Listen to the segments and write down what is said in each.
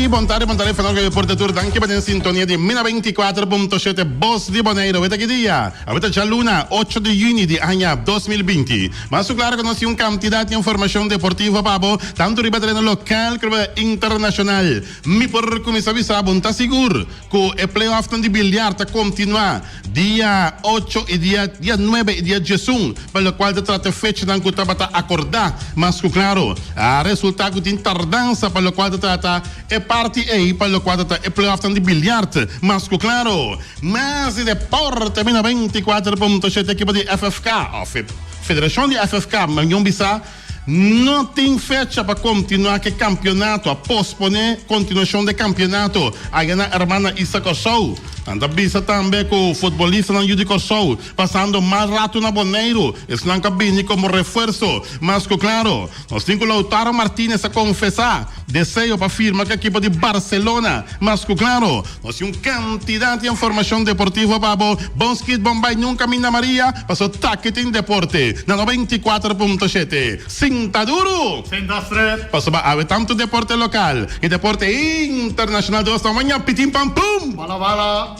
bon tardi, bon tardi fanático di deporte tur. Danki pa den sintonia di Mina 24.7 Bos di Boneiru. Aweta ki dia? Aweta djaluna, ocho di yüni di aña 2020. Mas ku klaro ku nos tin un kantidat di informashon deportivo pa bo, tantu riba tereno lokal ku riba internashonal. Mi por kuminsá bisa bo, N ta sigur ku e playoffnan di bilyar ta kontinuá dia ocho i dia dia nuebe i dia diesun, pa lokual ta trata e fechanan ku tabata akordá. Mas ku klaro, a resultá ku tin tardansa pa lokual ta trata e parti ei pa lokual ta trata e playoffnan di bilyart. Mas ku klaro, mas di deporte mi 94.7 ekipo di FFK òf e federashon di FFK, mihó bisa, No tin fecha pa kontinuá ku e kampionato. A posponé kontinuashon di e kampionato aya na Hermana Isa Kòrsou. Nan ta bisa tambe ku futbolistanan yu di Kòrsou pasando mal ratu na Boneiru. Esnan ku a bini komo refuerso. Mas ku klaro, nos tin ku Lautaro Martinez a konfesá deseo pa firma ku ekipo di Barcelona. Mas ku klaro, nos tin un kantidat di informashon deportivo pa bo. Bon skit, bon bai, nunka minda Maria, paso taki tin deporte na 94.7. Sinta duru! Sinta stret! Pasobra awe tantu deporte lokal i deporte internashonal dos ta maña pitin pam pum! Bala bala!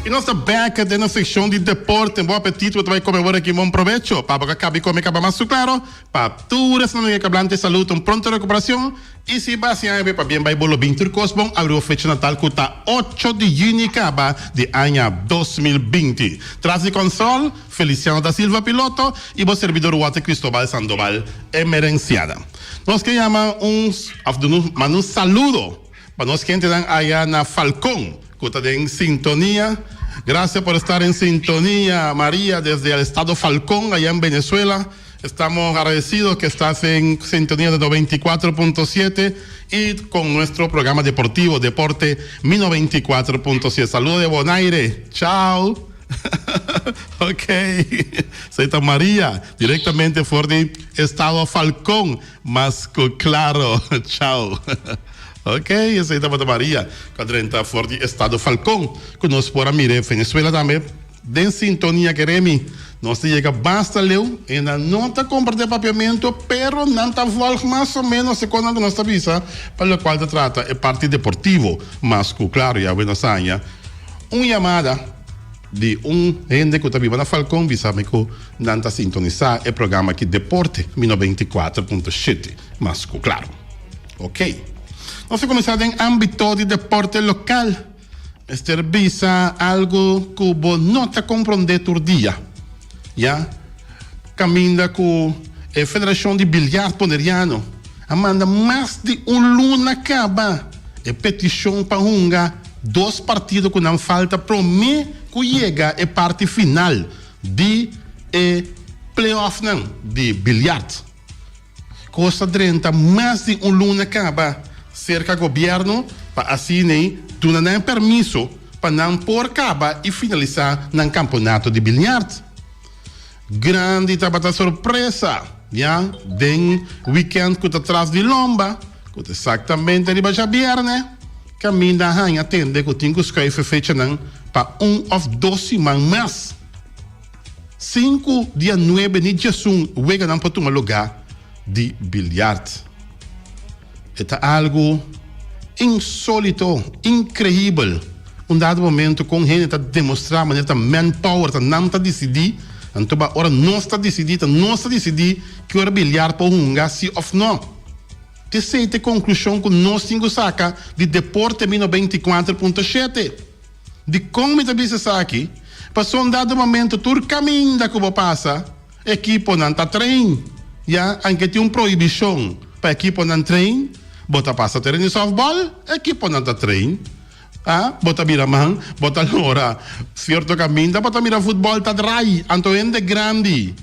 I nos ta bek den nos sekshon di deporte. Bon apetit, bo ta bai kome awor aki. Bon probecho. Pa bo ka kabi kome kaba mas su klaro. Pa tur esnan ku ke kablante salud, un pronto rekuperashon. I si bo hasi aña pa bien bai bo lo bin tur kos bon abri bo fecha natal ku ta ocho di yüni kaba di aña 2020. Tras di konsòl, Feliciano da Silva piloto i bo serbidor Walter Cristobal Sandoval emerenciada. Nos ke yama un of duna manda un saludo pa nos gentenan aya na Falcon ku ta den sintonia. Gracias por estar en sintonia Maria desde el estado Falcon aya en Venezuela. Estamos agradecidos que estás en sintonía de 94.7 y con nuestro programa deportivo Deporte Mi 94.7. Saludo de Bonaire. Chao. Ok, esei ta Maria, directamente for di estado Falcon, mas cu claro. Chao. Ok, esei tabata Maria, cu a drenta for di estado Falcon, cu nos por a mira Venezuela tambe den sintonia cu Remy. Nos ta yega basta leu, e nan no ta comprende papiamento, pero nan ta volg mas o menos e cosnan cu nos ta bisa, pa locual ta trata e parti deportivo, mas cu claro ya nos a haña Un yamada di un hende ku ta biba na Falcon bisa mi ku nan ta sintonisá e programa aki Deporte mi 94.7 mas ku klaro. Ok. Nos ta kuminsá den ámbito di deporte lokal. Mester bisa algu ku bo no ta komprondé tur dia. Ya. Kaminda ku e Federashon di Biljart Boneriano a manda mas di un luna kaba e petishon pa hunga dos partido ku nan falta promé ku yega e parti final di e playoffnan di biljart. Kos ta drenta mas di un luna kaba serka gobièrnu pa asin'ei duna nan e permiso pa nan por kaba i finalisá nan kampeonato di biljart. Grandi tabata sorpresa ya den weekend ku ta tras di lomba, ku ta exactamente riba djabierne, kaminda a haña tende ku tin ku skuif e fechanan pa un òf dos siman mas. Sin ku dia nuebe ni djesun weganan por tuma lugá di biljart. E ta algu insolito, inkreibel. Un dado momento kon hende ta demostrá manera ta manpower, ta nan ta disidí. Anto ba ora nos ta disidí, ta nos ta disidí ki ora biljart por hunga, si òf no. T'esei ta e konklushon ku nos tin ku saka di Deporte Mi 94.7. Dikon mi ta bisa esaki? Pasobra un dado momento tur kaminda ku bo pasa, ekiponan ta train. Ya, anke tin un prohibishon pa ekiponan train, bo ta pasa teren di sòftbòl, ekiponan ta train. A, bo ta bira man, bo ta lora sierto kaminda, bo ta mira futbòl ta drai, anto hende grandi.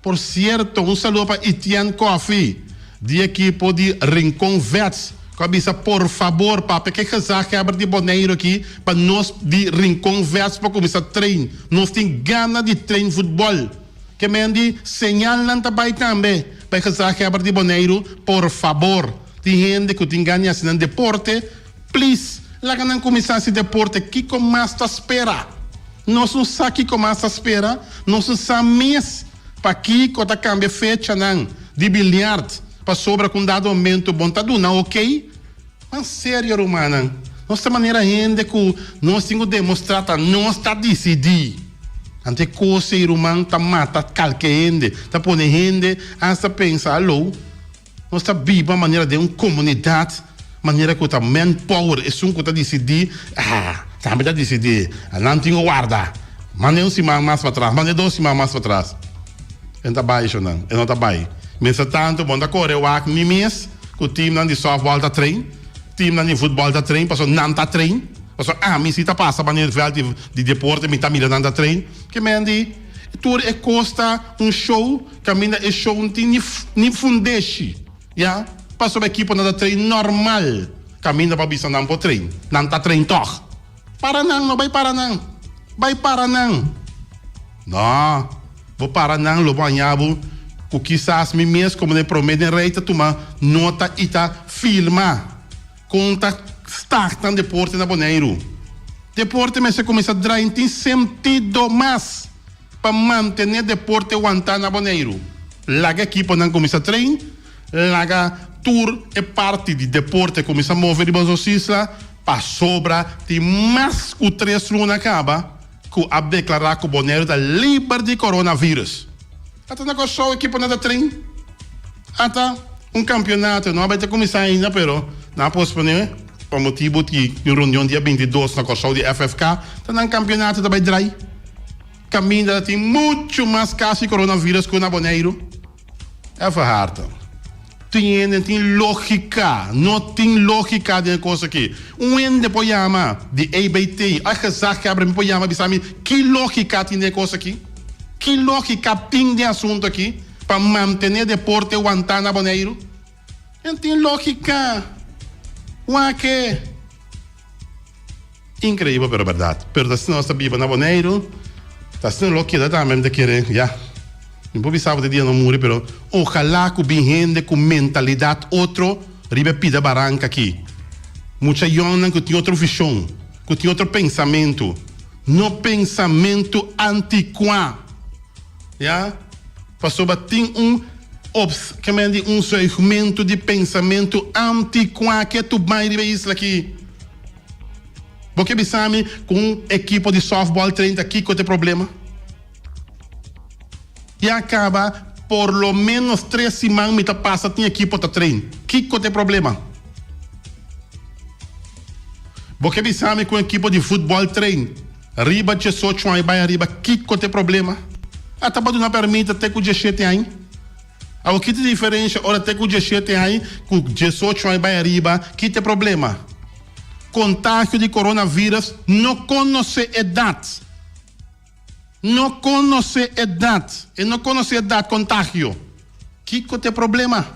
Por sierto, un saludo pa Etienne Coffie di ekipo di Rincon Vets ku a bisa por fabor papia ke gezaghebber di Boneiru aki pa nos di Rincon Vets por kuminsá train. Nos tin gana di train futbòl. Ke men di señalnan ta bai tambe pa e gezaghebber di Boneiru por fabor. Tin hende ku tin gana di hasi nan deporte, please laga nan kuminsá hasi deporte. Kiko mas ta spera? Nos no sa kiko mas ta spera, nos no sa mes pakiko ta kambia fechanan di biliard pasobra ku un dado momento bon ta duna ok. Ban serio rumannan, nos ta manera hende ku nos tin ku demostrá ta nos ta disidí. Anto e kos ei ruman ta mata kalke hende, ta pone hende asta pensa alo. Nos ta biba manera den un komunidat manera ku ta manpower esun ku ta disidí, ah, tambe ta disidí, nan tin ku warda, manda un siman mas patras, manda dos siman mas patras. E no ta bai shonnan, e no ta bai. Mientras tanto bo no ta kore wak ni mes ku teamnan di softball ta train, teamnan di futbòl ta train, pasobra nan ta train, pasobra ami si ta pasa manera vèlt di deporte mi ta mira nan ta train. Ke men di tur e kos ta un show. Caminda e show no tin ni fundeshi, ya, pasobra ekiponan ta train normal. Caminda pa bisa nan por train, nan ta train tog. Para nan, no bay para nan. Bay para nan. No, bo para nan lo bo haña bo cu kisas mi mes como den prome den rey ta tuma nota y ta filma con ta start nan deporte na Boneiru. Deporte mester cuminsa draai, no tin sentido mas. Pa mantené deporte wantá na Boneiru, laga ekiponan kuminsá train, laga tur e parti di deporte kuminsá move riba nos isla, pasobra tin mas ku tres luna kaba ku a deklará ku Boneiru ta liber di coronavirus. Ata na Kòrsou ekiponan ta train, ata un kampionato no a bai ta kuminsá ainda pero nan a posponé pa motibu di un reunion dia 22 na Kòrsou di FFK, ta nan kampionato ta bai drai. Kaminda ta tin muchu mas kaso di coronavirus ku na Boneiru. Even harta. Tin hende tin logika. No tin logika den e kos aki. Un hende por yama di EBT, a gezaghebber mi por yama bisa mi ki logika tin den e kos aki? Ki logika tin den e asuntu aki pa mantene deporte wantá na Boneiru? No tin logika. Wak e. Increíbel pero berdad. Pero ta asina nos ta biba na Boneiru, ta asina lo keda tambe mi ta kere, ya. Mi por bisa bo te dia no muri pero ojalá cu bin hende cu mentalidad otro riba e pida baranca aki. Mucha yonnan cu tin otro vision, cu tin otro pensamento. No pensamento anticua. Ya. Pasobra tin un obs, ke men di un zuigmentu di pensamentu anticuá ke tu bai riba e isla aki. Bo ke bisa mi ku un ekipo di softball 30 kiko ta e problema? Ya kaba por lo menos tres siman mi ta pasa tin ekipo ta train. Kiko ta e problema? Bo ke bisa mi ku un ekipo di futbol train Riba diesocho aña bai ariba kiko ta e problema? A ta pa duna permit te ku diesshete aña? Awor ki ta e diferensha ora te ku diesshete aña ku diesocho aña bai ariba ki ta e problema? Kontagio di coronavirus no konosé edat. No konosé edat. E no konosé edat kontagio. Kiko ta e problema?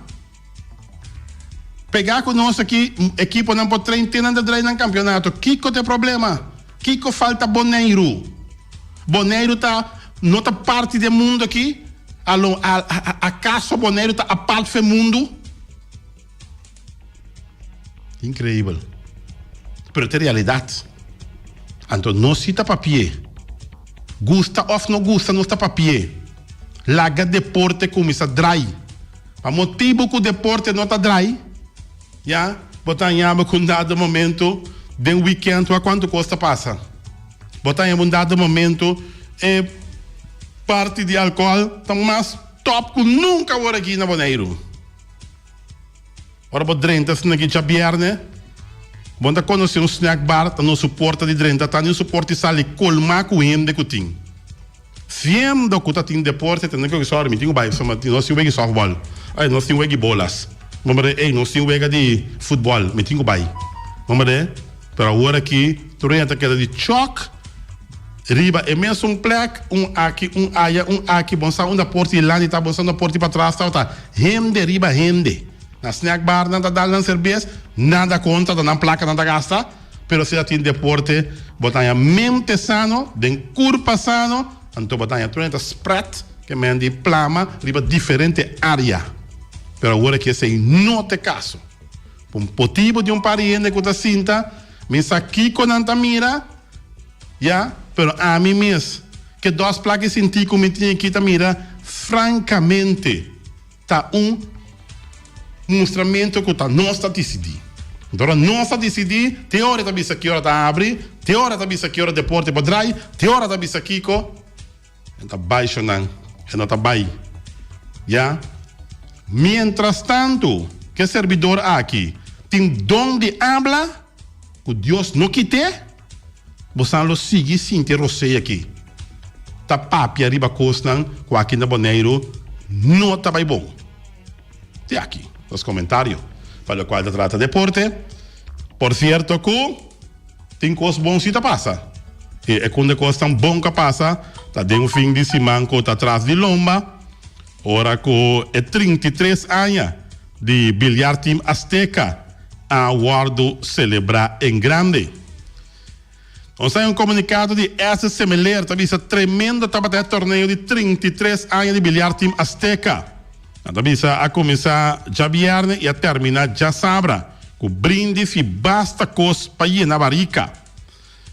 Pegá ku nos aki, ekiponan por train te nan ta drai nan kampionato. Kiko ta e problema? Kiko falta Boneiru? Boneiru ta no ta parti di e mundu aki? Alo akaso Boneiru ta apart fu e mundu? Inkreibel. Pero ta e realidat. Anto nos si ta papi'é. Gusta òf no gusta nos ta papi'é. Laga deporte kuminsá drai. Pa motibu ku deporte no ta drai, ya, bo ta haña bo ku un dado momento den wikènt wak kuantu kos ta pasa. Bo ta haña bo un dado momento e parti di alkohòl ta mas tòp ku nunka awor aki na Boneiru. Ora bo drenta asina ki djabièrnè, bo no ta konosé un snack bar ta nos su porta di drenta ta ni un su porta di sali kolmá ku hende ku tin. Siendo ku ta tin deporte tende ku sorry mi tin ku bai pasobra nos tin wega di softball, ay nos tin wega di bolas, bo mira ey nos tin wega di futbòl mi tin ku bai, bo mira pero awor aki tur hende ta keda di chòk riba e mesun plek un aki un aya un aki bo no sa unda porta di lanti ta bo no sa unda porta di patras ta ta hende riba hende na snack bar nan ta dal nan serbes nada kontra ta nan plaka nan ta gasta. Pero si a tin deporte, bo ta haña mente sano, den kurpa sano, anto bo ta haña tur hende ta spread, ke men di plama riba diferente área. Pero awor aki esei no ta e kaso. Pa un potibu di un par di hende ku ta sinta, mi sa kiko nan ta mira, ya. Pero ami mes, ke dos plak i sintí ku mi tin aki ta mira frankamente ta un mustramentu ku ta nos ta disidí. Anto ora nos ta disidí, te ora e ta bisa ki ora ta habri, te ora e ta bisa ki ora deporte por drai, te ora ta bisa kiko. E ta bai shonan, e no ta bai. Ya. Mientrastantu ku e serbidor aki tin don di abla, ku Dios no kit'é, bosan lo sigui sinti e rosea aki ta papia riba kosnan ku aki na Boneiru no ta bai bon. Te aki nos komentario pa lokual ta trata deporte. Por sierto ku. Tin kos bon si ta pasa. I e kunda kosnan bon ku a pasa ta den un fin di siman ku ta tras di lomba, ora ku e 33 aña di Billiard Team Azteca a wòrdu selebrá en grande. Nos haña un komunikado di Esse Semeler ta bisa tremendo tabata e torneo di 33 aña di Billiard Team Azteca. Nan ta bisa a kuminsá djabièrnè i a terminá djasabra ku brindis i basta kos pa yena barika.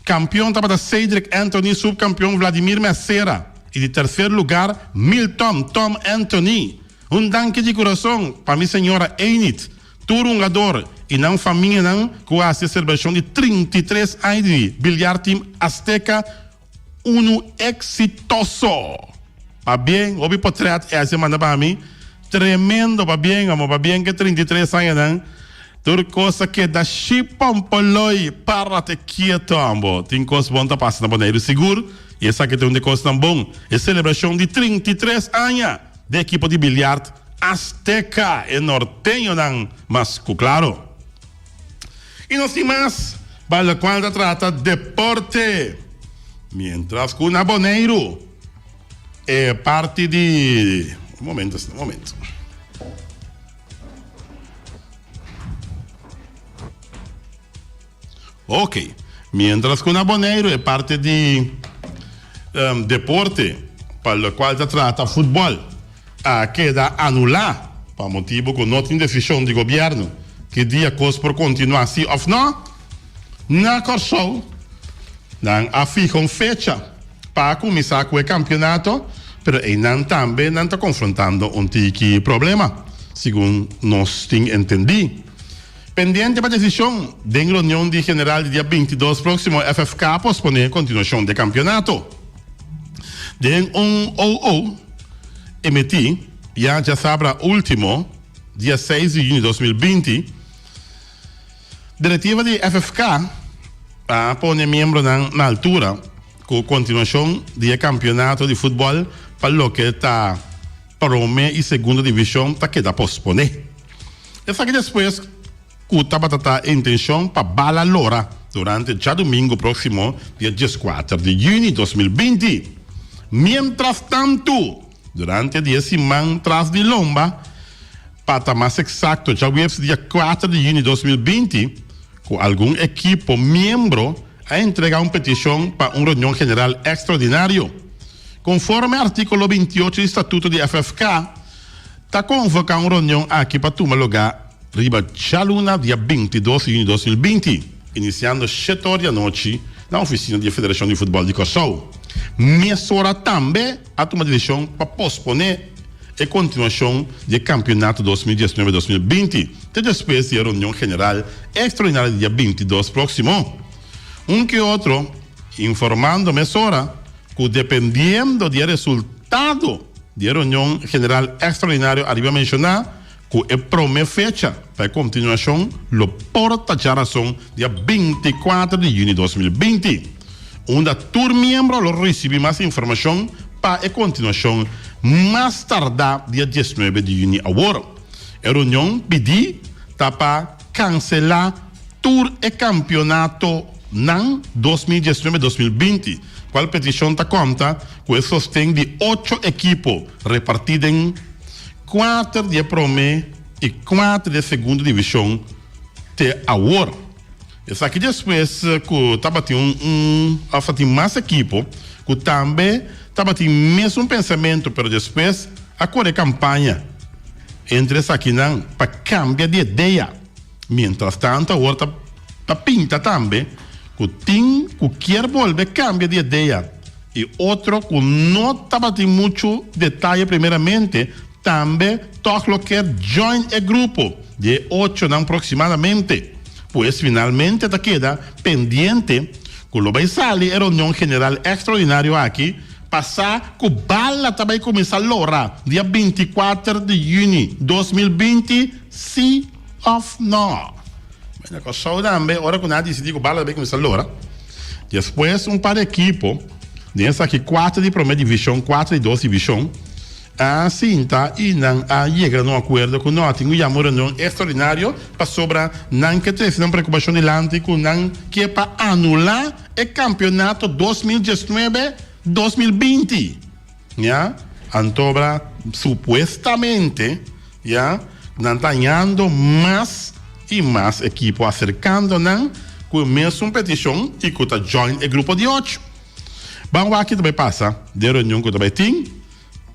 Kampion tabata Cedric Anthony, supkampion Vladimir Mercera i di terser lugar Milton Tom Anthony. Un danki di kurason pa mi señora Enid, tur hungador i nan famianan ku a hasi e selebrashon di 33 aña di Billiard Team Azteca Unu exitoso! Pabien, hopi potret ese manda pa mi. Tremendo, pabien amo, pabien ke 33 añanan. Tur kos a keda shipompoloi, párate kieto ambo. Tin kos bon ta pasa na Boneiru sigur, i esaki ta un di e kosnan bon. E selebrashon di 33 aña di ekipo di biliard Azteca, e norteñonan mas ku klaro. I nos tin mas pa lokual ta trata deporte. Mientras ku na Boneiru e parti di un momento un momento. Ok, mientras ku na Boneiru e parti di deporte pa lokual ta trata futbòl a keda anulá pa motibu ku no tin desishon di gobièrnu ki dia kos por kontinuá si òf nò. Na Kòrsou nan a fiha un fecha pa kuminsá ku e kampionato pero einan tambe nan ta konfrontando un tiki problema segun nos tin entendí. Pendiente pa desishon den reunion di general di dia 22 próksimo FFK a posponé kontinuashon di e kampionato. Den un OO emití ya djasabra último, dia 6 di yüni 2020, direktiva di FFK a pone miembronan na altura ku kontinuashon di e kampionato di futbòl pa loke ta promé i segundo divishon ta keda posponé. Esaki despues ku tabata ta e intenshon pa bala lora durante djadumingu próksimo dia dieskuater di yüni 2020. Miéntras tantu, durante di e siman tras di lomba, pa ta mas eksakto djaweps dia kuater di yüni 2020, ku algun ekipo miembro a entregá un petishon pa un reunion general ekstraordinario. Konforme artíkulo 28 di statuto di FFK, Ta konvoká un reunion aki pa tuma lugá riba djaluna dia 22 di yüni 2020, inisiando shete or di anochi na ofisina di e Federashon di Futbòl di Kòrsou. Mesora tambe a tuma desishon pa posponé e kontinuashon di e kampionato 2019 2020 te despues di e reunion general ekstraordinario di dia 22 próksimo. Un ke otro informando mesora ku dependiendo di e resultado Di e reunion general extraordinario ariba menciona cu e prome fecha pa e continuacion lo por ta djarason dia 24 di juni 2020, unda tur miembro lo ricibi mas informacion pa e continuacion mas tarda dia 19 di juni awor. E reunion pidi ta pa cancela tur e campeonatonan 2019 2020, cual peticion ta conta ku e sosten di ocho ekipo repartí den kuater di e promé i kuater di e segundo divishon te awor. Esaki despues ku tabatin un un òf tabatin mas ekipo ku tambe tabatin mesun pensamentu pero despues a kore kampaña entre esakinan pa kambia di idea. Mientrastanto awor ta ta pinta tambe. ku tin ku kier bolbe kambia di idea i otro ku no tabatin muchu detaye primeramente tambe tòg lo kier join e grupo di e ochonan proksimadamente. Pues finalmente ta keda pendiente ku lo bai sali e reunion general ekstraordinario aki pa sa ku bala ta bai kuminsá lora dia 24 di yüni 2020 si òf nò. Na Kòrsou tambe ora ku nan a disidí ku bala ta bai kuminsá lora, despues un par di ekipo den esaki kuater di promé divishon, kuater di dos divishon a sinta i nan a yega na un akuerdo ku no tin ku yama un reunion ekstraordinario pasobra nan ke trese nan preokupashon dilanti ku nan ke pa anulá e kampionato 2019, 2020. Ya, antobra supuestamente ya nan ta hañando mas i mas ekipo aserkando nan ku e mesun petishon i ku ta join e grupo di ocho. Ban wak ki ta bai pasa den reunion ku ta bai tin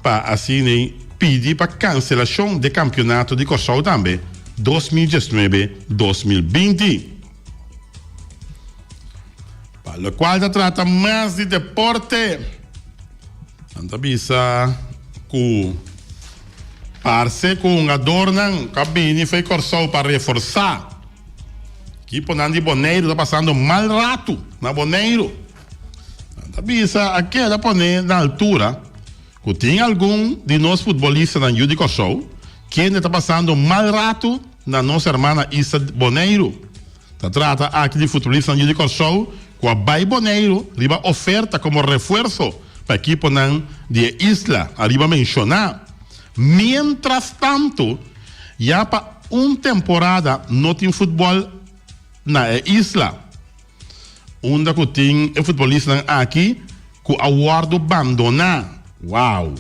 pa asina pidi pa kanselashon de kampionato di Kòrsou tambe 2019, 2020. Pa lokual ta trata mas di deporte, nan ta bisa ku parse ku hungadornan ku a bini fo'i Kòrsou pa reforsá ekiponan di Boneiru ta pasando mal ratu na Boneiru. Nan ta bisa a keda pone na altura ku tin algun di nos futbolistanan yu di Kòrsou kende ta pasando mal ratu na nos hermana isla Boneiru. Ta trata aki di futbolistanan yu di Kòrsou ku a bai Boneiru riba oferta komo refuerso pa ekiponan di e isla ariba menshoná. Miéntras tantu, ya pa un temporada no tin futbòl na e isla, unda ku tin e futbolistanan aki ku a wòrdu bandoná. Wow!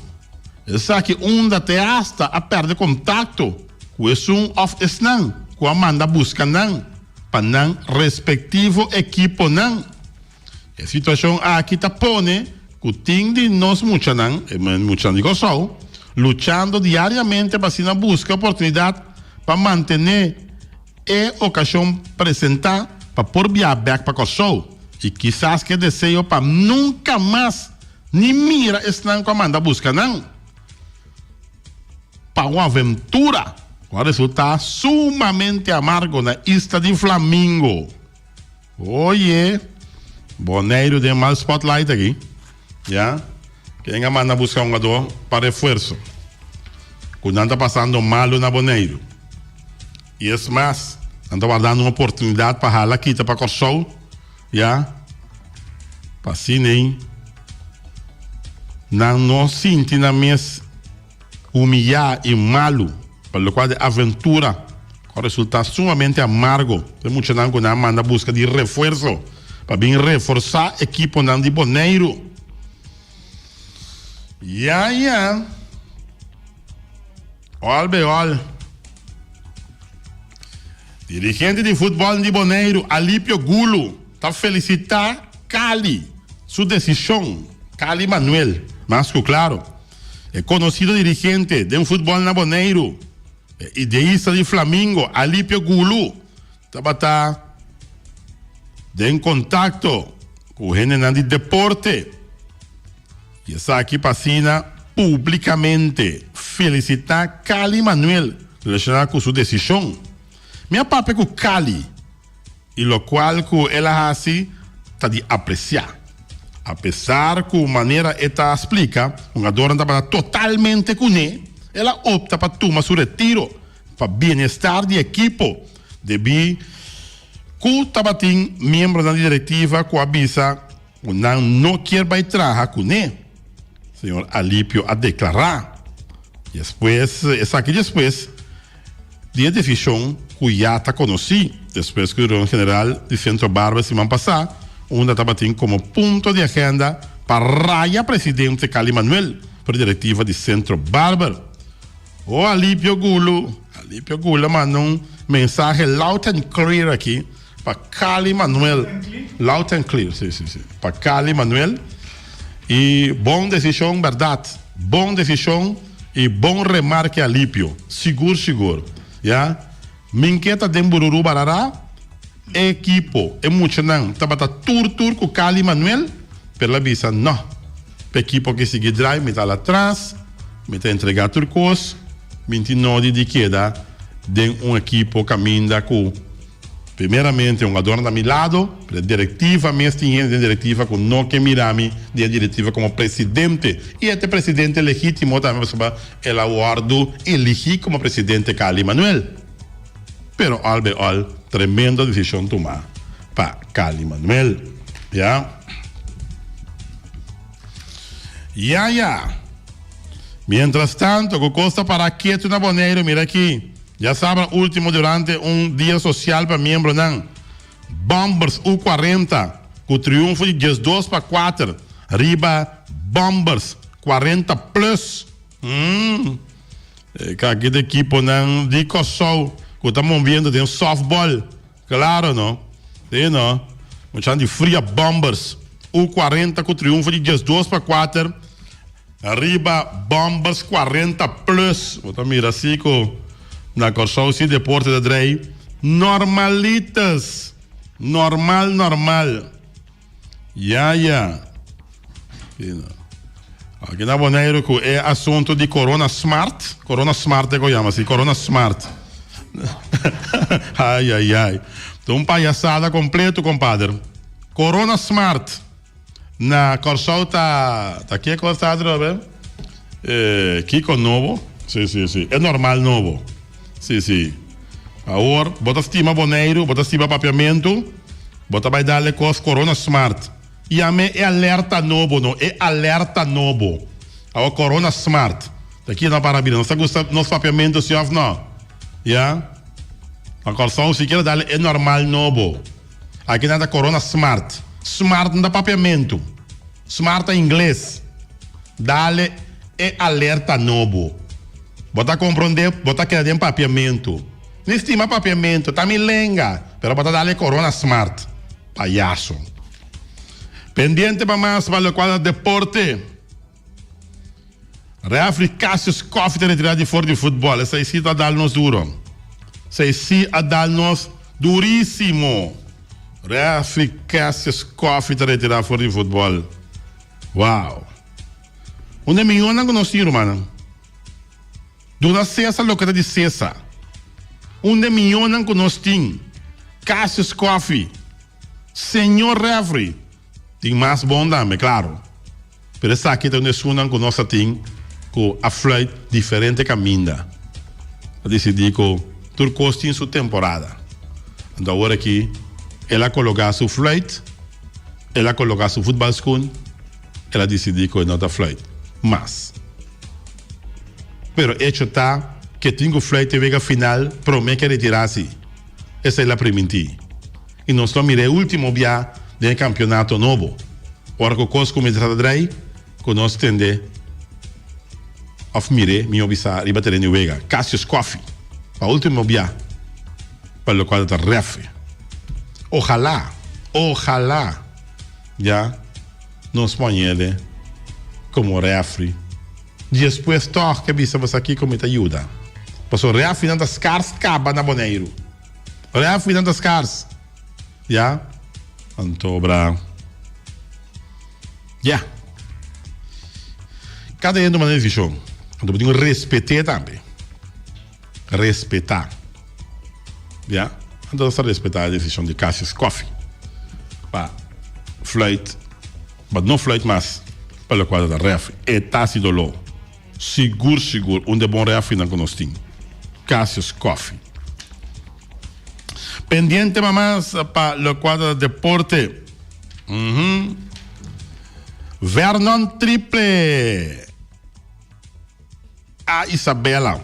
Esaki unda te asta a pèrdè kontakto ku esun òf esnan ku a manda buska nan pa nan respektivo ekiponan. E situashon aki ta pone ku tin di nos muchanan, e muchanan di Kòrsou, luchando diariamente pa asina buska oportunidat pa mantené e okashon presentá pa por biaha bèk pa Kòrsou i kisas ku e deseo pa nunka mas ni mira esnan ku a manda buska nan pa un aventura ku a resultá sumamente amargo na isla di Flamingo. Oye, Boneiru den mal spotlight aki, ya. Ken a manda buska un hungadó pa refuerso ku nan ta pasando malu na Boneiru. I es mas, nan ta wardando un oportunidat pa hala kita pa Kòrsou, ya, pa asina ei nan no sinti nan mes humiyá i malu pa lokual di aventura ku a resultá sumamente amargo pa e muchanan ku nan a manda buska di refuerso pa bin reforsá ekiponan di Boneiru. Ya ya. Ol be ol. Dirigente di futbòl di Boneiru, Alipio Gulu, ta felisitá Cali su desishon. Cali Manuel, mas ku klaro. E konosido dirigente den futbòl na Boneiru, e ideista di Flamingo, Alipio Gulu, tabata den kontakto ku hendenan di deporte. I esaki pa asina publikamente felisitá Cali Manuel relashoná ku su desishon. Mi a papia ku Cali i lokual ku el a hasi ta di apresiá. Apesar ku manera e ta splika, hungadornan tabata totalmente kuné, el a opta pa tuma su retiro pa bienestar di ekipo debí ku tabatin miembronan di direktiva ku a bisa ku nan no kier bai traha kuné, señor Alipio a deklará. Despues esaki despues di e desishon ku ya ta konosí despues ku e reunion general di Sentro Barber siman pasá unda tabatin komo punto di agenda pa raya presidente Cali Manuel for di direktiva di Sentro Barber. Oh Alipio Gulu, Alipio Gulu a manda un mensahe loud and clear aki pa Cali Manuel. Loud and clear, si, si, si. Pa Cali Manuel. I bon desishon, bèrdat. Bon desishon i bon remarke Alipio. Sigur, sigur. Ya. Min ke ta den bururu barara. E ekipo, e muchanan tabata tur tur ku Cali Manuel, pero el a bisa no, p'e ekipo ke sigui drai mi ta al atras, mi ta entregá tur kos, mi tin nodi di keda den un ekipo kaminda ku primeramente un adorno ta mi lado, pero e direktiva mes tin hende den direktiva ku no ke mira mi den e direktiva komo presidente i e ta e presidente legítimo tambe pasobra el a wòrdu eligí komo presidente Cali Manuel. Pero al bij al tremendo decision tuma pa Cali Manuel. Ya. Ya ya. Mientras tanto cu cos ta para ketu na Boneiru mira aki. Ya sabra ultimo durante un dia social pa miembronan Bombers U 40 cu triunfo di 12-4 riba Bombers 40 plus. Mm. E kaki di ekiponan di Kòrsou ku ta moviendo den softball. Klaro no. Sí no. Muchanan di Fria Bombers. U 40 ku triunfo di 12-4 riba Bombers 40 plus. Bo ta mira si ku na Kòrsou si deporte ta drei normalitas. Normal normal. Ya ya. Sí no. Aki na Boneiru ku e asuntu di Corona Smart, Corona Smart e ku yama si, Corona Smart. Ai ai ai. Ta un payasada kompleto kompadre. Corona Smart na Kòrsou ta ta ke kos ta atrobe? Eh, kiko nobo? Sí sí sí, e normal nobo. Sí sí. Awor bo ta stima Boneiru, bo ta stima Papiamentu, bo ta bai dal e kos Corona Smart. Yam'é e alerta nobo no, e alerta nobo. Awor Corona Smart. Ta ki no para bira? Nos ta gusta nos Papiamentu si òf no? Ya? Na Kòrsou sikiera dal e normal nobo. Aki nan ta Corona Smart. Smart no ta Papiamentu. Smart ta ingles. Dale e alerta nobo. Bo ta comprende, bo ta keda den papiamento. Mi stima papiamento, ta mi lenga, pero bo ta dale corona smart. Payaso. Pendiente pa mas pa locual ta deporte. Refri Cassius Coffie ta retira di for di futbol. Esey si ta dal nos duro. Esey si a dal nos durisimo. Refri Cassius Coffie ta retira for di futbol. Wow! Un di e mihónan ku nos tin, rumannan. Duna César loke ta di César. Un di e mihónan ku nos tin. Cassius Coffee. Señor Referee. Tin mas bon tambe, klaro. Pero esaki ta un di esunnan ku nos a tin ku a fluit diferente kaminda. A disidí ku tur kos tin su temporada. Anto awor aki el a kologá su fluit. El a coloca su futbalschoen, el a dicidi cu e no ta fluit mas. Pero hecho ta cu e tin cu fluit e wega final prome cu e retira si. Esey el a priminti. Y nos lo mira e ultimo bia den e campeonato nobo. Ora cu cos cuminsa ta draai, cu nos tende of mir'e, miho bisa, riba tereno di wega. Cassius Coffie, pa ultimo bia. Pa locual ta refe. Ojalá, ojalá ya nos poñele como refri. Despues tog ke bisa boso aki como mi ta yuda. Pasobra refrinan ta scars caba na Boneiru. Refrinan ta scars. Ya. Anto bra. Ya. Cada hende tuma nan decision. Anto bo tin cu respete tambe. Respetá. Ya. Anto nos ta respetá e desishon di Cassius Coffie pa fluit, pa no fluit mas pa lokual ta rèfri. E ta hasi doló. Sigur sigur un di e bon rèfrinan ku nos tin. Cassius Coffie. Pendiente pa mas pa lokual ta deporte. Vernon Triple. A Isabella.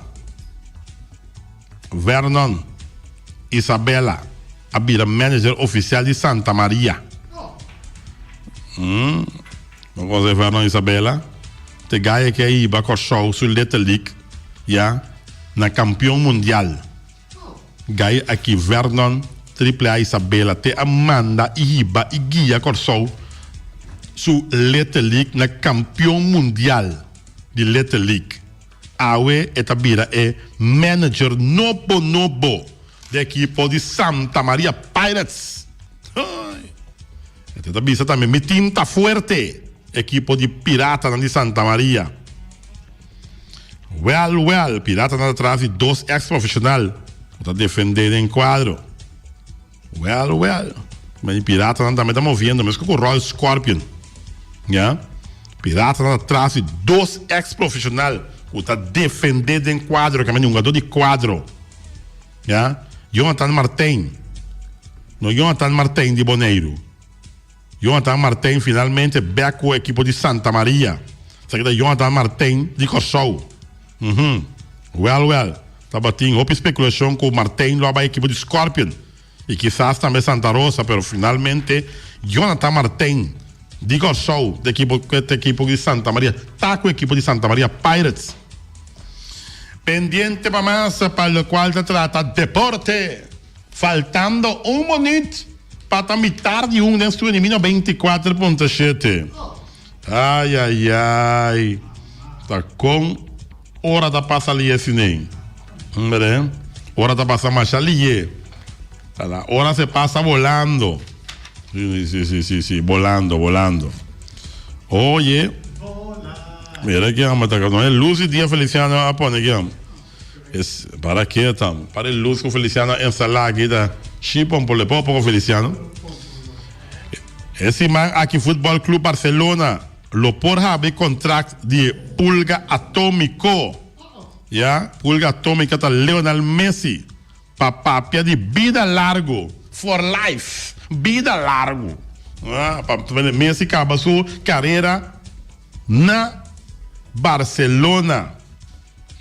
Vernon Isabella a bira manager oficial di Santa Maria. Mm. No conoce Vernon Isabella? Te gaya que a hiba Kòrsou su Little League ya na campeon mundial. Gaya aki Vernon Triple A Isabella te a manda i hiba i guia Kòrsou su Little League na campeon mundial. di Little League. Awe e ta bira e manager nobo nobo. di ekipo di Santa Maria Pirates. E ta bisa tambe mi team ta fuerte, ekipo di Piratanan di Santa Maria. Wel wel, Piratanan ta tras di dos ex profesional ku ta defende den kuadro. Wel wel, men di Piratanan tambe ta moviendo meskos ku Royal Scorpion. Ya, Piratanan ta tras di dos ex profesional ku ta defende den kuadro, ke men di hungadó di kuadro. Ya, Jonathan Martijn, no Jonathan Martijn di Boneiru. Jonathan Martijn finalmente bek ku ekipo di Santa Maria. Esaki ta Jonathan Martijn di Kòrsou. Uhum. Wèl wèl, tabatin hopi spekulashon ku Martijn lo a bai ekipo di Scorpion i kisas tambe Santa Rosa, pero finalmente Jonathan Martijn di Kòrsou ta ekipo ta ekipo di Santa Maria ta ku ekipo di Santa Maria Pirates. Pendiente pa mas pa lokual ta trata deporte. Faltando un minuut pa ta mitar di un den studio di mino 24.7. Ay ay ay. Ta kon ora ta pasa liye sine. Hombre, ora ta pasa masha liye. La ora se pasa volando. Sí, sí, sí, sí, sí, volando, volando. Oye. Mira ki amo ta no e luz di dia Feliciano a pone ki amo. Es para ke tam? Para e luz ku Feliciano a instalá aki ta shipon por le poco Feliciano. E siman aki Futbol Club Barcelona lo por habri kontrakt di Pulga Atómiko. Ya, Pulga Atómika ta Lionel Messi. Pa papia di bida largu, for life, bida largu. Pa Messi kaba su karera na Barcelona.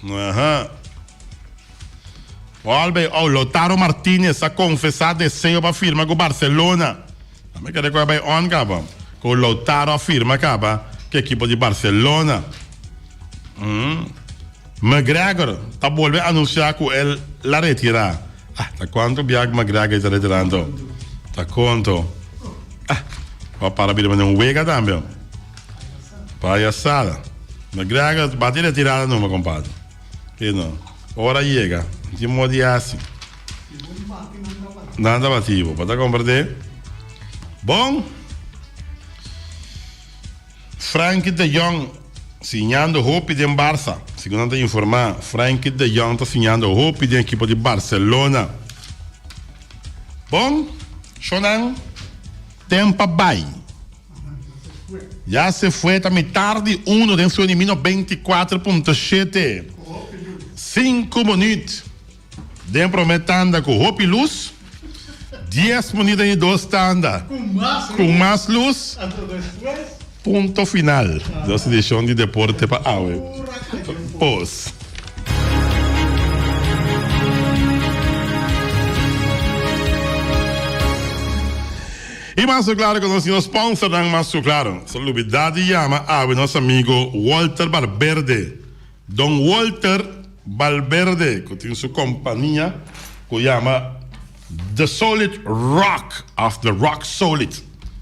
Aha. Bolbe, oh, Lautaro Martinez a konfesá deseo pa firma ku Barcelona. Mi kere ku a bai on kaba. Ku Lautaro a firma kaba ku ekipo di Barcelona. McGregor ta bolbe anuncia cu el la retira. Ah, ta cuanto biaha cu McGregor ta retira anto? Ta conto. Ah, bo a para bira mane un wega tambe. Payasada. McGregor bati retirada numa, compadre. Ke no. Ora yega, no tin modo di haci. Nan ta bati bo, bo ta comprende? Bon. Frenkie de Jong siñando hopi den Barça. Segun nan ta informá, Frenkie de Jong ta siñando hopi den ekipo di Barcelona. Bon, shownan, tem pa bai. Ya se fue, ta mitar di uno den su elimino 24.7. Sinku minuut. Den prome tanda ku hopi lus, dies munit den di dos tanda ku mas lus, punto final. Nos edishon di Deporte pa awe. Pos. I mas ku klaro ku nos tin nos sponsornan mas ku klaro. Nos a lubida di yama awe nos amigo Walter Barberde. Don Walter Balberde cu tin su compania cu yama The Solid Rock of The Rock Solid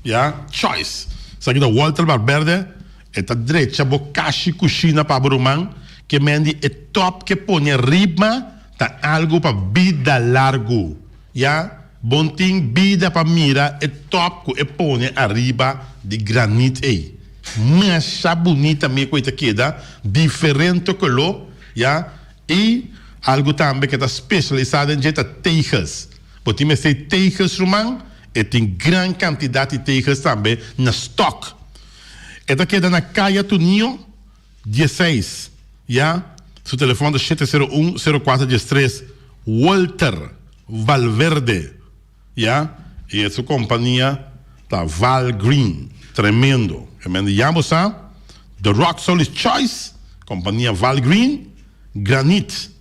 ya Choice. Esaki ta Walter Balberde e ta drecha bo kashi cushina pa bo ruman ke men di e top ke pone riba ta algo pa bida largo ya bon tin bida pa mira e top cu e pone ariba di granit ey. Masha bunita mi cu e ta keda, diferente color, ya, y algo tambe cu e ta specialisa den dje ta tegels. Bo tin mester tegels ruman, e tin gran cantidad di tegels tambe na stock. E ta keda na Caya Tunio dieseis, ya, su telefon ta shete sero un, sero cuatro diestres, Walter Valverde. Ya, y e su compania ta Val Green. Tremendo. E men di ya bo sa, The Rock Solid Choice, compania Val Green, Granit.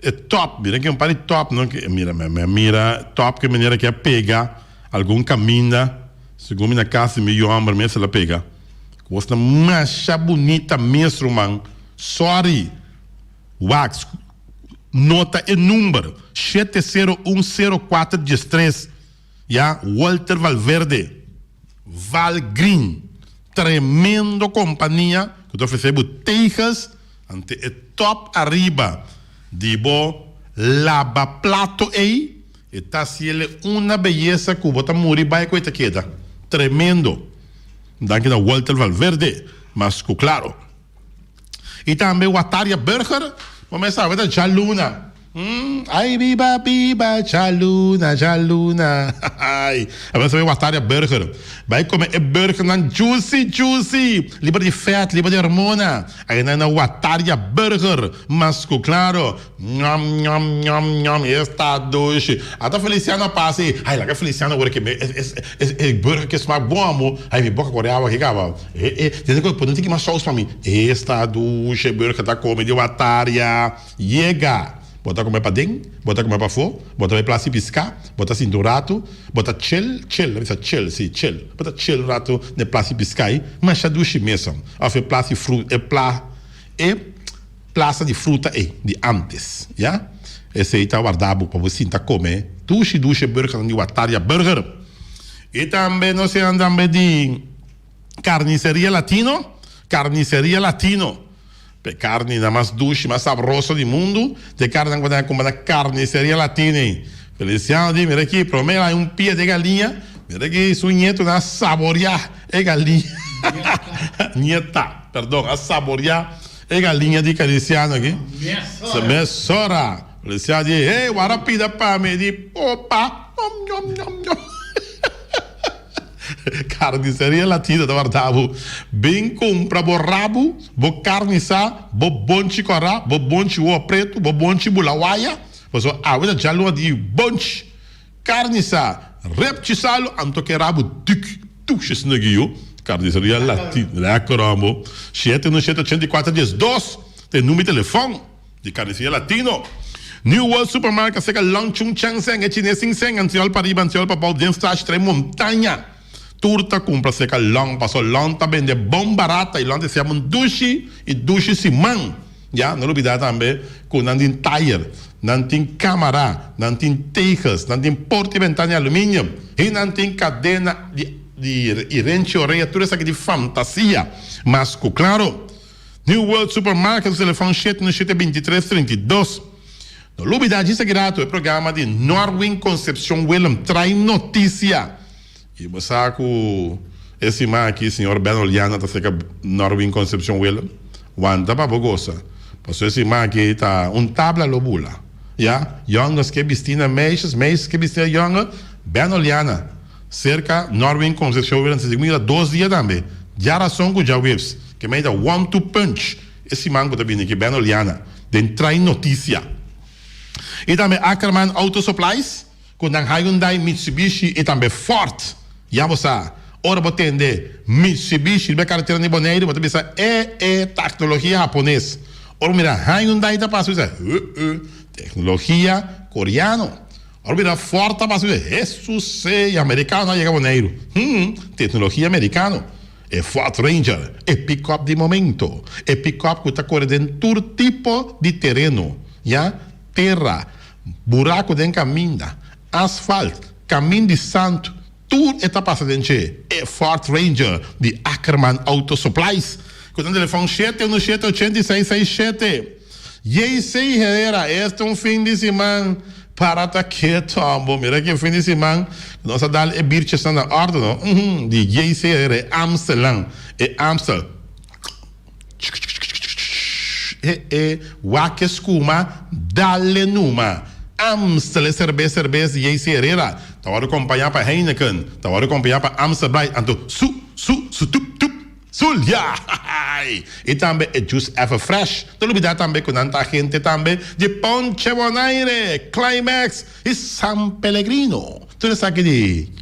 E top, mira ki un par di top no, mira, mi a mira top ke manera ke a pega algun caminda, segun mi na cas di mi yu homber mes el a pega. Cosnan masha bunita mes ruman. Sorry. Wax, nota e number, shete sero un sero kuater diestres, ya, Walter Valverde, Val Green, tremendo kompania ku ta ofresé bo tegels ante e top ariba di bo. laba plato ei, e ta hasiele una beyesa ku bo ta muri bai ku e ta keda. Tremendo. Danki na Walter Valverde, mas ku klaro. I tambe Wataria Burger, bo mes sabe ta djaluna. Ay biba biba djaluna djaluna ay. Abo sabe Wataria Burger. Bai come e burgernan juicy juicy, liber di fat, liber di hormona. Ay nan na Wataria Burger, mas cu claro. Ñam ñam ñam ñam esta dushi. Ata Feliciano a pasa y ay laga Feliciano wor ke e e burger ke smaak bon amo. Ay mi boca core awa aki caba. E e tene cu pone un tiki mas saus pa mi. Esta dushi e burger ta come di Wataria. Yega! Bo ta come paden, bo ta come pafó, bo ta bai Plaza di Piscá, bo ta sinta un ratu, bo ta chill, chill, nan bisa chill, si, chill, bo ta chill un ratu na e Plaza di Piscá ei, masha dushi mesun, òf e Plaza di Fru, e pla, e Plaza di Fruta ei, di antes, ya. Esei ta warda bo pa bo sinta come dushi dushi e burgernan di Wataria Burger. I tambe nos a tambe di Carniceria Latino, Carniceria Latino. P'e karninan mas dushi, mas sabroso di mundu, ta e karninan ku bo ta kumpra na Carniceria Latina ei. Feliciano di, Mira aki, promé hay un pia di e galiña, mira aki su ñetonan a saboriá e galiña. Ñeta, perdon, a saboriá e galiña di Feliciano aki. Mesora. Feliciano di, Hey, wara pida pa mi. E di, Opa, ñom, ñom, ñom, ñom. Carniceria Latino ta warda bo. Bin cumpra bo rabu, bo carni sa, bo bonchi cora, bo bonchi wowo pretu, bo bonchi bula waya, pasobra awe ta djaluna di bonchi, carni sa, repchi salu, anto ke rabu duk dushi asina aki yo. Carniceria Latino, lekker hombo. Shete uno shete ochenta i kuater diesdos ta e number di telefon. Di Carniceria Latino. New World Supermarket serka Long Chung Cheng Seng, e chines sin seng, ansiol pariba, ansiol pabou, den stash trae montaña. Tur ta kumpra serka Long, paso Long ta bende bon barata i Long ta siaba un dushi i dushi siman. Ya, no lubida tambe ku nan tin tayer, nan tin kamara, nan tin tegels, nan tin porta i bentana di aluminium i nan tin kadena di di i renchi orea, tur esaki di fantasia. Mas ku klaro. New World Supermarket su telefòn shete no shete bintitres 32. No lubida djis aki rato e programa di Norwin Concepcion Willem Trae Noticia. I bo sa ku e siman aki señor Ben Oliana ta serka Norwin Concepcion Willem. Wanta pa bo gosa. Pasobra e siman aki ta un tabla lo bula. Ya, yòngers ke bisti na meisjes, meisjes ke bisti na yònger. Ben Oliana serka Norwin Concepcion Willem ta mira dos dia tambe. Djarason ku djaweps. Ke mei ta one two punch e siman ku ta bini aki Ben Oliana den Trae Noticia. I tambe Ackerman Auto Supplies ku nan Hyundai, Mitsubishi i tambe Ford. Ya bo sa, ora bo tende Mitsubishi riba e karetera di Boneiru bo ta bisa e e taknologia hapones. Ora bo mira Hyundai ta pasa bo bisa he e teknologia koreano. Ora bo mira Ford ta pasa bo bisa hesus e amerikano a yega Boneiru. Hum teknologia merikano. E Ford Ranger, e pick-up di momento, e pick-up cu ta core den tur tipo di tereno, ya, tera, buraco den caminda, asfalt, camin di sand, tur e ta pasa den dje. E Ford Ranger di Ackerman Auto Supplies, cu ta na telefon shete uno shete ochenta i seis seis shete. JC Herrera, Este un fin di siman para ta keto ambo. Mira ki e fin di siman nos a dal e birchesnan na orde no. Uhum, di JC Herrera, e Amstellan, e Amstel. E e wak e skuma, dale numa. Amstel, e serbes serbes di JC Herrera. Ta wòrdu kompañá pa Heineken, ta wòrdu kompañá pa Amstel Bright. Anto su, su, su tup tup. Zulia! I tambe e juice Ever Fresh. No lubida tambe ku nan ta agente tambe di Ponche Bonaire, Climax i San Pellegrino. Tur esaki di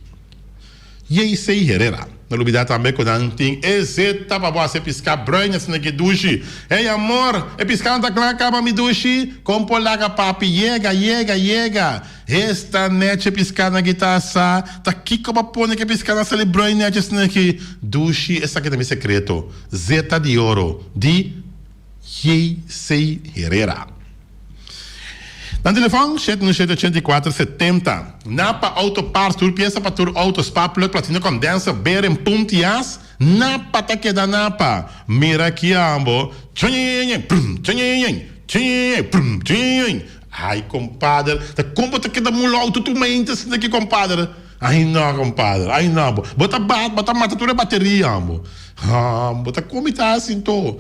JC Herrera. No lubida tambe ku nan tin e zeta pa bo hasi e piská bruin asina ki dushi. Hey amor, e piská no ta kla kaba mi dushi? Kon por laga papi yega, yega, yega? Esta nechi piská nan ki ta asá, ta kiko bo a pone ku e piská nan sali bruin nechi asina ki? Dushi, esaki ta mi sekreto, Zeta di Oro di JC Herrera. Nan telefòn, shete un shete 84 70. Napa Auto Parts, tur piesa pa tur auto, spark plug, platino condenser, bearing, pump i as, Napa ta keda Napa. Mira ki ambo, tjunjunjunjun, prum, tjunjunjunjun, tjunjunjunjun, prum, tjunjunjunjun. Ai kompader, ta kon bo ta keda mula outo tur mainta asina aki kompader? Ai no kompader, ai no, bo ta bat, bo ta mata tur e bateria bo. Haa, bo ta kon mi ta hasi anto?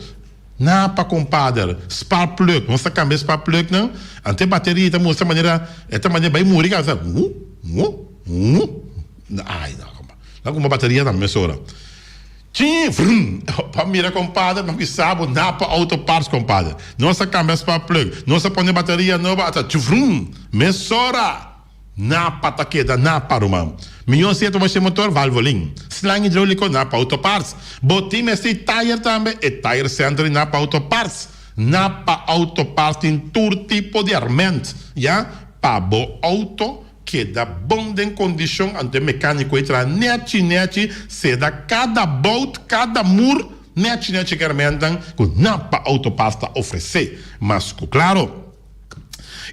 Napa kompader, spark plug, nos ta kambia e spark plugnan, anto e bateria ta mustra manera, e ta manera bai muri kaba, ta wu, wu, wu, ai no kompader, nan kumpra bateria tambe mesora. Chin, vrum! Pa mira compadre, mi bisa bo Napa Auto Parts compadre. Nos a cambia spark plug, nos a pone bateria nobo ata chuvrum! Mesora! Napa ta keda Napa ruman. Miyon si e ta washe motor, Valvoline. Slang hidrolico, Napa Auto Parts. Bo tin mester di tayer tambe, e Tire Center di Napa Auto Parts. Napa Auto Parts tin tur tipo di herment, ya, pa bo auto. Keda bon den kondishon anto e mekániko ei traha nèchi nèchi seda kada bout, kada mur nèchi nèchi ku hermentan ku Napa Auto Parts ta ofresé. Mas ku klaro.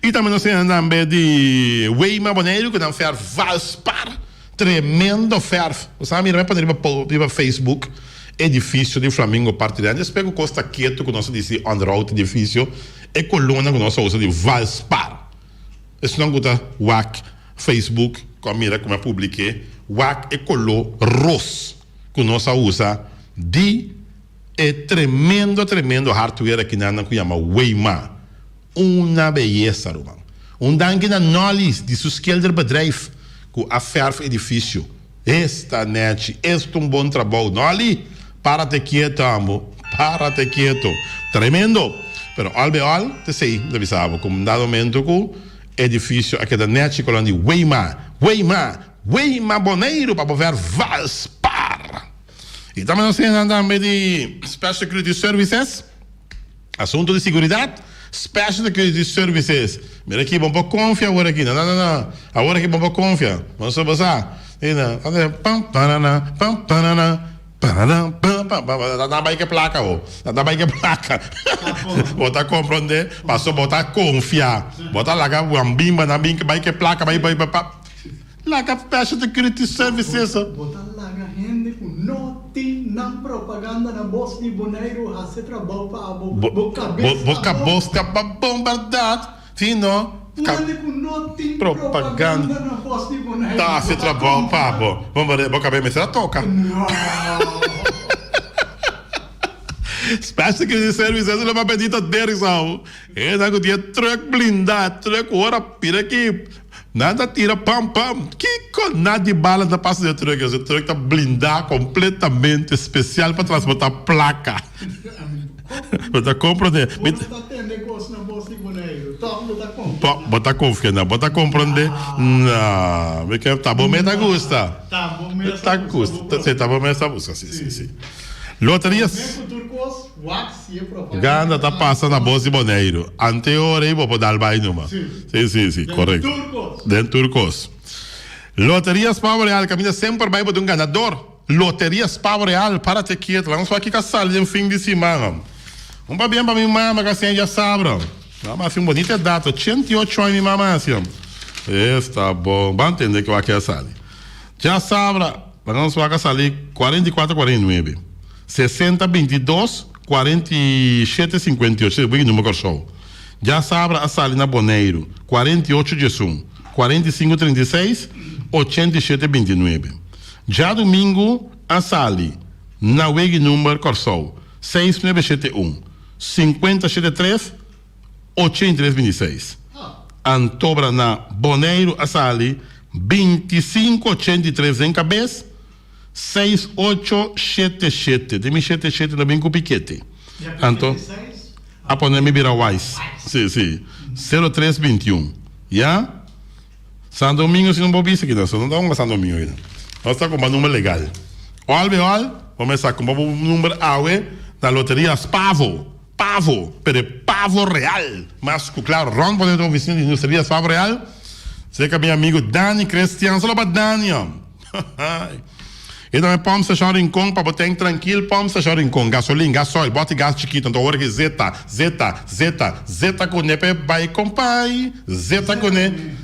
I tambe nos tin tambe di Weima Boneiru ku nan fèrf Valspar, tremendo fèrf. Bo sa mira mi a pone riba riba Facebook edifisio di Flamingo parti den. Despues ku kos ta ketu ku nos a disi onderhoud edifisio e kolónan ku nos a usa di Valspar. Esnan ku ta wak Facebook ku a mira ku mi a publik'é, wak e koló ros ku nos a usa di e tremendo tremendo hardware akinan ku yama Weima. Una beyesa ruman. Un danki na Nolly di su schilderbedrijf ku a fèrf edifisio. Esta nèchi, esta un bon trabou. Nolly, párate kieto amo, párate kieto. Tremendo! Pero al be al, t'esei mi ta bisa bo, ku un dado momento ku edifisio a keda nèchi kolon di Weima, Weima, Weima Boneiru pa bo ver Valspar. I tambe nos tin nan tambe di Special Security Services. Asunto di siguridat, Special Security Services. Mira aki, bo por konfia awor aki. No, no, no, no. Awor aki bo por konfia. Bo sa, bo sa. Ina, pam, parana, pam, parana, parana, pam, pam, pam. Ta ta bai ke plaka ho. Ta ta bai ke plaka. Bo ta komprondé, paso bo ta konfia. Bo ta laga wambimba nan bin bai ke plaka, bai, bai, bai, pa. Laga Special Security Services. Bo ta laga hende ku no tin nan propaganda na bos di Boneiru hasi trabou pa abo. Bo kabes ta bon. Bo kabos ta bon bèrdat? Si no. Un hende ku no tin propaganda na bos di Boneiru. Ta hasi trabou pa abo. Bo kabes mester a toka. No. Special Security Services lo papia di ta Derrickson. Esnan ku tin e truck blinda, truck ora pira aki. Nan ta tira pam pam. Kiko na di bala ta pasa den e truck? E truck ta blindá kompletamente spesial pa transportá plaka. Bo ta komprondé? Bo no ta tende kos na bos di Boneiru, tòg bo ta konfia nan. Bo ta konfia nan. Bo ta komprondé? No. Mi ke ta bo mes ta gusta. Ta bo mes ta gusta. Si, ta bo mes ta gusta. Si, si, si. Loteria. Promé ku tur kos, wak si e propaganda. Ganda ta pasa na bos di Boneiru. Ante ora ei bo por dal bai numa. Si, si, si, korekto. Den tur kos. Den tur kos. Loteria Spavo Real kaminda semper bai bo ta un ganador. Loteria Spavo Real, párate kieto. Laga nos wak kiko a sali den fin di siman. Un pabien pa mi mama ku a siña djasabra. Mama hasi un bonita edat, 88 aña mi mama hasi. Esta bon. Ban tende ke wak a sali. Djasabra, laga nos wak a sali 44 49, 60 22, 47 58, esei number Kòrsou. Djasabra a sali na Boneiru, 48 diesun, 45 36, 87 29. Djadumingu a sali na wegi number Kòrsou, 6 nuebe shete un, 50 shete tres, 83 26. Antobra na Boneiru a sali 25 83 den kabes, 6 ocho shete shete. Den mi shete shete no bin ku pikete. Anto a pone mi bira wise. Si, si. Sero tres 21. Ya? San Domingo si no bo bisa kinan. So no ta hunga San Domingo kinan. Nos ta kumpa number legal. Ol be ol, bo mester kumpa bo number awe na loteria Spavo. Pavo, pero e pavo real. Mas ku klaro, rònt por den ofisina di Industria Pavo Real, serka mi amigu Dani Crestian. Solo pa Dani, hòm. E tambe pòmp stashon Rincon pa bo tèn trankil pòmp stashon Rincon, gasolin, gasoil, bòti gas chikitu, anto ora ki zeta, zeta, zeta, zeta kuné p'e bai kompai, zeta kuné.